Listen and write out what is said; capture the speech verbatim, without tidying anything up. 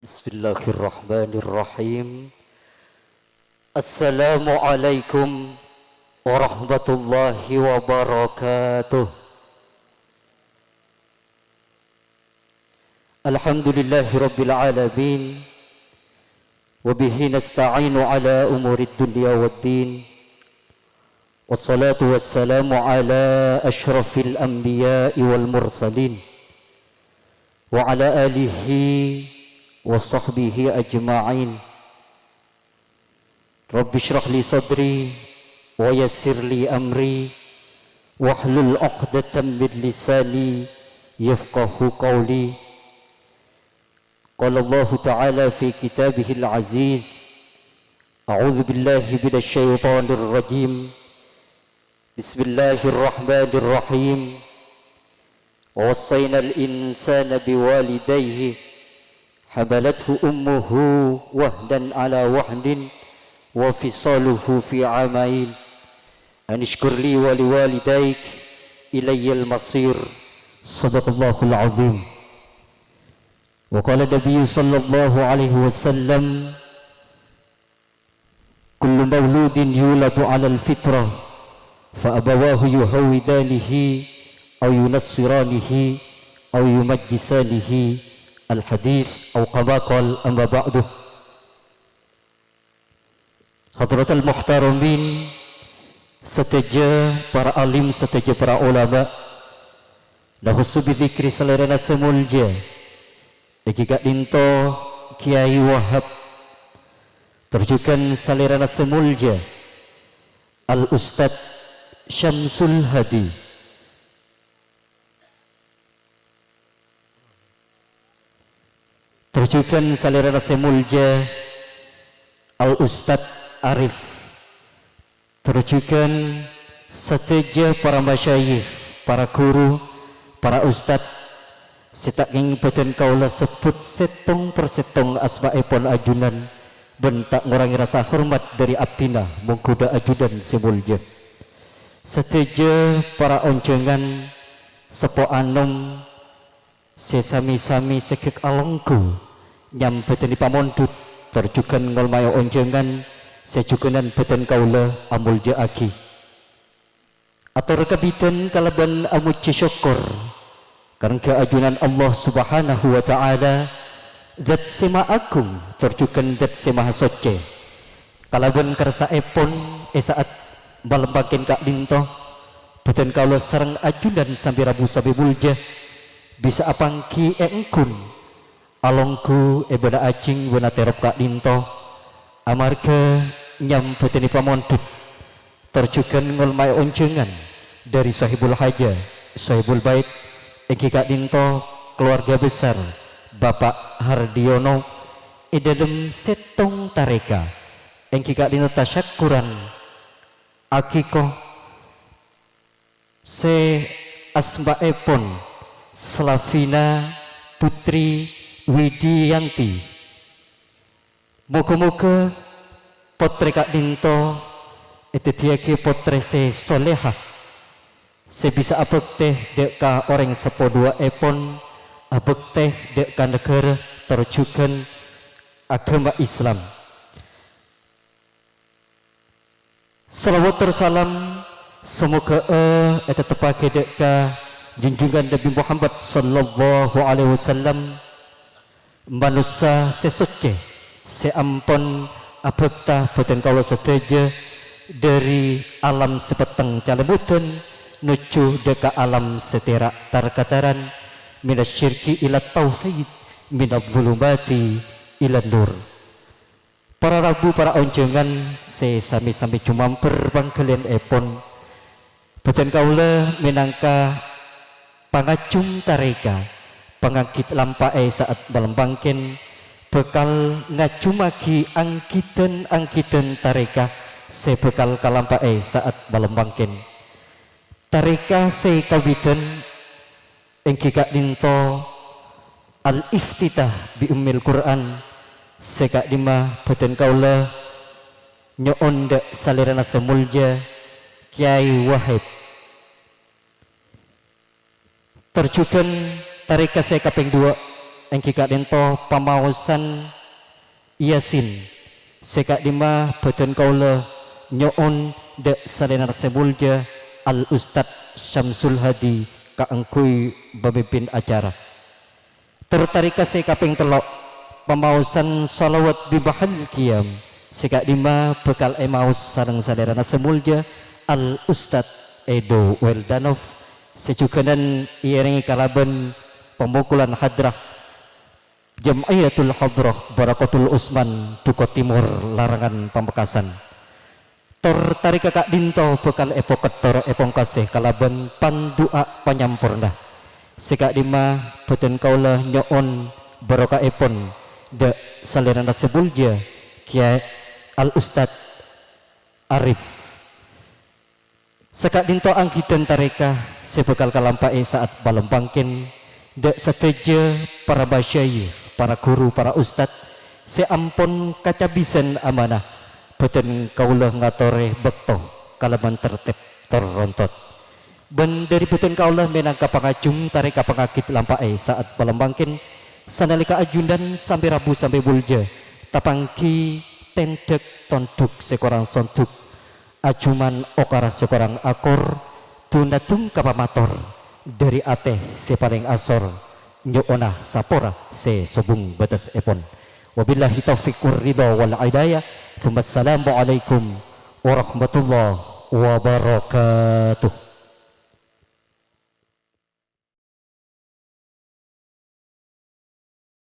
Bismillahirrahmanirrahim. Assalamualaikum warahmatullahi wabarakatuh. Alhamdulillahi rabbil alamin. Wa bihi nasta'inu ala umurid dunya waddin. Wassalatu wassalamu ala asyrafil anbiya'i wal mursalin. Wa ala alihi wa sahbihi ajma'in. Rabbi shrah li sadri wa yassir li amri wahlul 'uqdatam min lisani yafqahu qawli. Qala Allahu ta'ala fi kitabihil aziz, a'udzu billahi minasy syaithanir rajim. Bismillahirrahmanirrahim. Wa wassaynal insana biwalidayhi hamalathu ummuhu wahnan ala wahnin wa fisaluhu fi amain. Anishkur li wa liwalidaik ilayyal masir. Sadaqallahul azim. Wa qala Nabiyyu sallallahu alaihi wasallam, "Kullu mauludin yuladu 'alal fitrah, fa abawahu yuhawwidanihi aw yunassiranihi aw yumajjisanihi." Al-hadits, aw kama qal, amma ba'du. Hadratal muhtaramin, sadhâjâ para alim, sadhâjâ para ulama, nakhussu bi dzikri salèrana sè molja, èngghi ka'dinto Kyai Wahab, tor jhughân salèrana sè molja, Al Ustadz Syamsul Hadi. Tor jhughân salèrana sè molja Al Ustadz Arif. Tor jhughân sadhâjâ para masyayikh, para ghuru, para ustadz sè ta' kèngèng bâdhân kaulâ sebbhut sèttong per sèttong asmaèpon ajunan bân ta' ngorangè rasa hormat dhâri abdhina, mongghu dâ' ajunan sè molja. Sadhâjâ para onjhângan, seppo anom, sè sami-sami sèghek alongghu nyambhâdhâni pamondhut, tor jhughân ngolmaè onjhângan sè jhughânan bâdhân kaulâ amolja'aghi. Ator kabidhân kalabân amojhi sokkor karengghâ ajunan Allah Subhanahu wa Ta'ala, Dzat sè Maha Agung, tor jhughân Dzat sè Maha Soccè. Kalabân kersaèpon è sa'at malem mangkèn ka'dinto, bâdhân kaulâ sareng ajunan sambi rabu sambi molja, bisa apangghi ènggun alongghu è bâdâ ajing bân atèrop ka'dinto, amarghâ nyambhâdhâni pamondhut, tor jhughân ngolmaè onjhângan dhâri Sohibul Haja, Sohibul Bait, èngghi ka'dinto kalowarga besar Bapak Hardiono, è dhâlem sèttong tarèka, èngghi ka'dinto tasyakkuran akiko sè asmaèpon Slavina Putri Widiyanti. Mogâ-mogâ pottrè ka'dinto èdhâddhiyâghi pottrè sè solehah, sè bisa abhâktè dâ' ka orèng seppo duwâ'èpon, abhâktè dâ' ka naghârâ tor jhughân aghâma Islam. Salawat tor salam samoghâ'â ètetteppaghi dâ' ka junjungan Nabi Muhammad sallallahu alaihi wasallam, manossa sè soccè sè ampon abhâkta bâdhân kaulâ sadhâjâ dhâri alam sè petteng calèmbuddhân nojjhu dâ' ka alam sè tèra' tar-kataran, minasyirki ila tauhid, minadz-dzulumati ilan nur. Para rabu, para onjhângan sè sami-sami jumamber pangghâliyân èpon, bâdhân kaulâ mènangka pangajhum tarèka, panganggit lampa'è sa'at malem mangkèn, bhâkal ngajhumaghi anggidhân-anggidhân tarèka sè bhâkal kalampa'è sa'at malem mangkèn. Tarèka sè kabidhân èngghi ka'dinto Al-Iftitah bi Ummil Qur'an, sè ka'dimma bâdhân kaulâ nyo'on dâ' salèrana sè molja Kyai Wahib. Tor jhughân tarèka sè kapèng duwâ', èngghi ka'dinto pamaosan Yasin, sè ka'dimma bâdân kaulâ nyo'on dâ' salèrana sè molja Al Ustadz Syamsul Hadi kaangghuy mamimpin acara. Tor tarèka sè kapèng tello', pamaosan shalawat bi mahal qiyam, sè ka'dimma bhâkal èmaos sareng salèrana sè molja Al Ustadz Edo Weldanov, sè jhughânan èèrèngè kalabân pamokolan hadrah Jam'iyatul Hadrah Barakatul Usman, Duko Timor, Larangan, Pamekasan. Tor tarèka ka'dinto bhâkal èpokèt tor èpongkasè kalabân pandu'a panyamporna. Sè ka'dimma bâdân kaulâ nyo'on barokahèpon dâ' salèrana sè molja Kèyaè Al Ustadz Arif. Saka'dinto anggidhân tarèka sè bhâkal kalampa'è sa'at malem mangkèn, dâ' sadhâjâ para masyayikh, para ghuru, para ustad sè ampon kacabisân amanah, bâdân kaulâ ngatorè bâkto kalabân tertib tor rontot. Bân dâri bâdân kaulâ mènangka pangajhum tarèka pangagit lampa'è sa'at malem mangkèn, sanalèka ajunan sampè' rabu sampè' molja, tapangghi tèndhâk tondhuk sè korang sondhuk. Ajuman okara sè korang akor, dun-adung ka pamator, dâri atè sè palèng asor, nyo'ona sapora sè sobung bâtessèpon. Wabillahi taufiq wal ridha wal hidayah. Tsumma assalamualaikum warahmatullahi wabarakatuh.